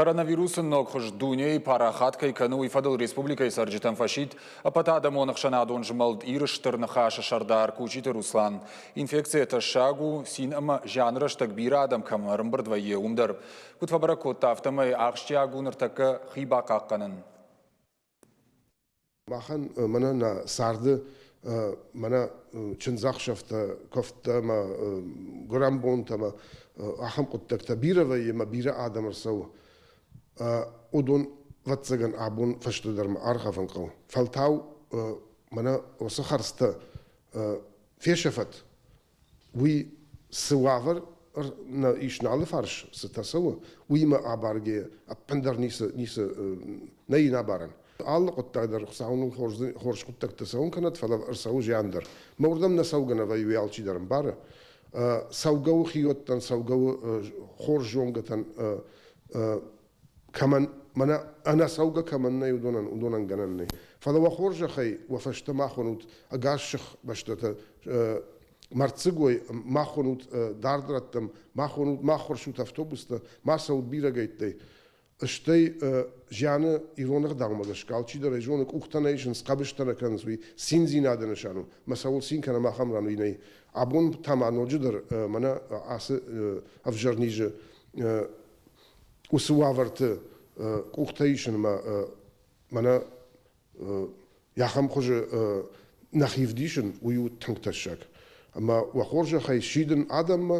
Коронавирусы ног хуыз дунейы парахат кӕй кӕны, уый фӕдыл республикӕйы цӕрджытӕм фӕсидт ӕппӕтадӕмон ӕхсӕнадон змӕлд Иры Стыр Ныхас-ы сӕрдар Кучиты Руслан. Инфекцийӕ тӕссаг у, цин ӕмӕ зианы рӕстӕг бирӕ адӕм кӕм ӕрӕмбырд вӕййы, уым дӕр. Куыд фӕбӕрӕг кодта, афтӕмӕй ахсджиаг у ныртӕккӕ хи бахъахъхъӕнын. Махӕн мӕнӕ нӕ царды мӕнӕ чындзӕхсӕвтӕ, куывдтӕ ӕмӕ гуырӕнбонтӕ ӕмӕ ахӕм хъуыддӕгтӕ бирӕ вӕййы ӕмӕ бирӕ адӕм ӕрцӕуы. Уыдон, ӕвӕццӕгӕн, абон фӕстӕдӕрмӕ аргъӕвын хъӕуы. Фӕлтау мӕнӕ уыцы хӕрдзтӕ фесӕфӕт, уый цы уавӕр нӕ ис нӕ алыфарс, цытӕ цӕуы, уыимӕ абаргӕйӕ ӕппындӕр ницы, ницы нӕй йын абарӕн. Алы хъуыддаг дӕр Хуыцау ныл хорз, хорз хъуыддӕгтӕ цӕуын кӕнӕд, фӕлӕ ӕрцӕуы зиан дӕр. Мӕ уырдӕм нӕ цӕугӕ нӕ вӕййы, уый алчидӕр ӕмбары. Цӕугӕ у хиуӕттӕн, цӕугӕ у хорз зонгӕтӕн, кӕмӕн мӕнӕ ӕнӕцӕугӕ кӕмӕн нӕй, уыдонӕн, уыдонӕн гӕнӕн нӕй. Фӕлӕ уӕ хорзӕхӕй уӕ фӕстӕ ма хонут ӕгас сыхбӕстӕтӕ мӕрддзыгой, ма хонут дард рӕттӕм, ма хонут, ма ххуырсут автобустӕ, ма цӕут бирӕгӕйттӕй. Стӕй зианы ирон ӕгъдаумӕ гӕсгӕ алчидӕр ӕй зоны, къухтӕ нӕ исынц, хъӕбыстӕ нӕ кӕнынц, уый циндзинады нысан у. Мӕ цӕуыл цин кӕнӕм, ахӕм ран уый нӕй. Абон та ма ноджыдӕр мӕнӕ ацы ӕвзӕр низы уыцы уавӕрты къухтӕ исынмӕ мӕнӕ ахӕм хуызы нӕхи вдисын, уый у тынг тӕссаг. Ӕмӕ уӕ хорзӕхӕй сидын адӕммӕ,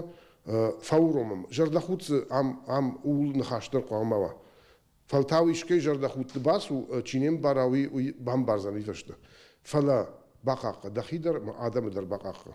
фӕуромӕм. Зӕрдӕхудт дзы ам, ам ууыл ныхас дӕр хъуамӕ уа. Фӕлтау искӕй зӕрдӕхудты бацу, чи не мбара, уый, уый бамбардзӕн уый фӕстӕ. Фӕлӕ бахъахъхъӕ дӕхи дӕр ӕмӕ адӕмы дӕр бахъахъхъӕ.